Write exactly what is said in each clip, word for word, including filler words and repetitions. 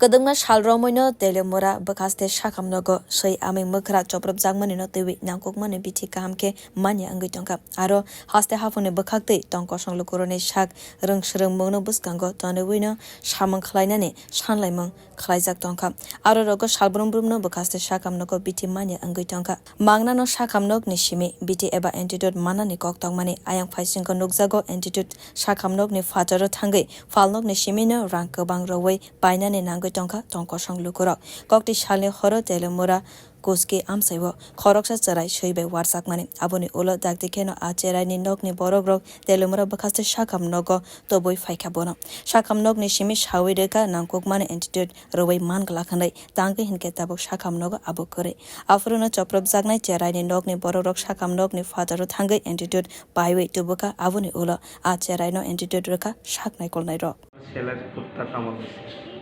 Kwdwkma sal romwino Telemura bwkhaste sakham nogo swi amwi mwkhra chopropjakmani no twiwi nangkukmani bithi kaham khe manya wngwi tongkha. Aro haste haphangni bwkhaktwi tong kosong lukurokni sak rwng swrwngmungno bwskango tonwiwino samung khlainani sanlaimung khlaijak tongkha. Aro rogo salbrum brumno bwkhaste sakham nogo bithi manya wngwi tongkha. Mangnano sakham nokni simi bithi eba antidote mannani kok tongmani ayang phaisingo nukjago antidote sakham nokni phataro thangwi phalnokni simino rang kwbang rwui painani nangwi tongkha tong kosong lukurok. Kokti salni horo Telemura Kuski amsaibo khoroksa cherai swi bai warjakmani. Aboni ulo dakti kheno a cheraini nokni borokrok Telemura bwkhaste sakham nogo tobwi phaikha bono. Sakham nokni simi sawi rwkha nangkukmani antidote rwui man glak hwnwi tangwi hinkhe tabuk sakham nogo abo kwrwi. Aphuru no chopropjaknai cheraini nokni borokrok sakham nokni phataro thangwi antidote paiwi tubukha aboni ulo a cheraino antidote rwkha sak naikolnairok. Seler kutta kamot dise.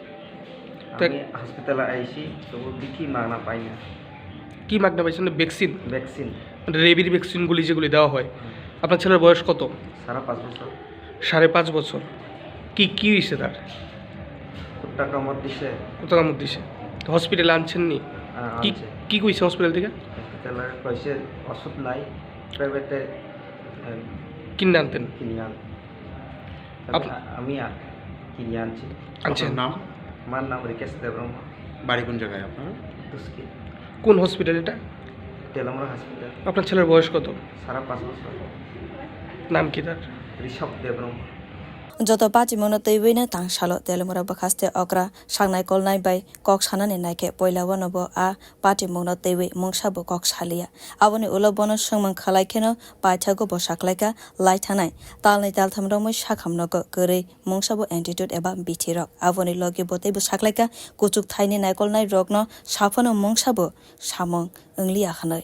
তে- আমি হসপিটালে আইছি, তবু বিথি মাগনা পাই না। কি মাগনা পাইছেন? ভ্যাকসিন? ভ্যাকসিন। মানে রেবির ভ্যাকসিনগুলি যেগুলি দেওয়া হয়। হুম। আপনার ছেলের বয়স কত? সাড়ে পাঁচ বছর। সাড়ে পাঁচ বছর। কি, কি হয়েছে তার? কুত্তা কামড় দিছে। কুত্তা কামড় দিছে। তো হসপিটালে আনছেন নি? হ্যাঁ, কি, আনছে। কি কইছে হসপিটাল থেকে? হসপিটালে কইছে ওষুধ নাই, প্রাইভেটে, এ, কিনে আনতেন? কিনে আন। আপ- আমি, আমি আ-, কিনে আনছি। আনছেন? আপনার নাম? আমার নাম রিকেশ দেববর্মা। বাড়ি কোন জায়গায় আপনার? দুসকি। কোন হসপিটাল এটা? তেলামরা হসপিটাল। আপনার ছেলের বয়স কত? সাড়ে পাঁচ বছর। নাম কি তার? ঋষভ Debbarma. Joto patimungno twiwi no tang salo Telemura bwkhaste okra saknai kolnai bai kok sanani naikhe poila wano bo a patimungno twiwi mungsa bo kok saliya. Aboni ulo bono swngmung khlai kheno paithago bo saklaikha lai thanai talnwi taltham romwi sakham nogo kwrwi mungsa bo antidote eba bithirok. Aboni logi bo teibo saklaikha kuchuk thaini naikolnai rokno saphano mungsa bo samung wngliya hwnwi.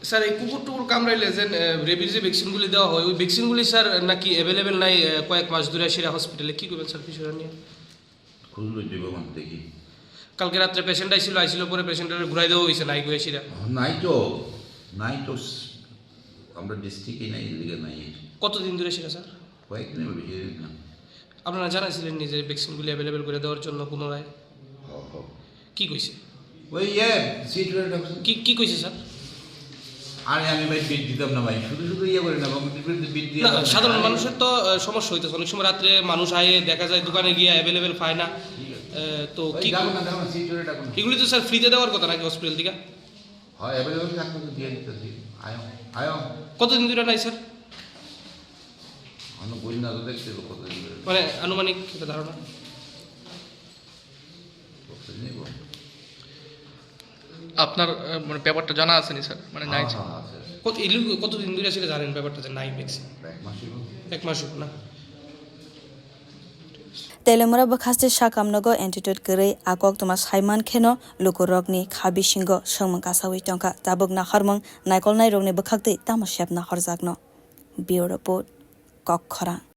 Sir, এই কুকুর টুকুর কামড়াইলে যে, এ, রেবির যে ভ্যাকসিনগুলি দেওয়া হয়, ওই ভ্যাকসিনগুলি, স্যার, নাকি অ্যাভেলেবেল নাই, এ, কয়েক মাস ধরে আসিরা হসপিটালে? কি করবেন, স্যার, বিষয়টা নিয়ে? খুঁজ লই দিব, দেখি। কালকে রাত্রে পেশেন্ট আইছিল, আইছিল পরে পেশেন্টের ঘুরাই দেওয়া হয়েছে, নাই ঘুরে আসিরা। নাই তো, নাই তো, আমরা ডিস্ট্রিক্টে নাই, এদিকে নাই। কতদিন ধরে আসিরা, স্যার? কয়েকদিন হলো, বেশি দিন না। আপনারা জানাইছিলেন নি যে ভ্যাকসিনগুলি অ্যাভেলেবল করে দেওয়ার জন্য পুনরায়? হ, হ। কি কইছে? ওই ইয়ে, সিট হয়ে রাখছেন। কি, কি কইছে স্যার? আরে আমি ভাই বিট দিতাম না ভাই, শুধু শুধু ইয়ে করে না, আমি বিট দিয়ে না, লাভ নেই। সাধারণ আরে মানুষের তো, আহ, সমস্যা হইতেছে। অনেক সময় রাত্রে মানুষ আয়ে দেখা যায় দোকানে গিয়ে অ্যাভেলেবল পায় না। ঠিক আছে। আহ, তো ওই কি যাবো কই-, না, যাবো না, সিট হয়ে রাখুন। এগুলি তো স্যার ফ্রিতে দেওয়ার কথা নাকি হসপিটাল থেকে? হয়, অ্যাভেলেবল থাকলে তো দিয়ে দিতে দিই। আয়ো, আয়ো। কতদিন ধরে নাই স্যার? আমি বুঝি না তো দেখছি তো কতদিন ধরে। মানে আনুমানিক একটা ধারণা? কতদিন নিব? আপনার, আহ, মানে ব্যাপারটা জানা আছে নি স্যার? মানে নাই হ্যাঁ, স্যার। হ্যাঁ, আছে, আছে। কত, এই লোক কতদিন ধরে আসলে জানেন ব্যাপারটা যে নাই ভ্যাকসিন? এক মাস হইব। এক মাস হইব না? Telemura bwkhaste sakham nogo antidote kwrwi a koktwma saiman kheno lukurokni kha bisingo swngmung kasawi tongkha. Tabuk naharmung naikolnairokni bwkhaktwi tamo sep nahorjakno? Bureau Report, Kokkhorang.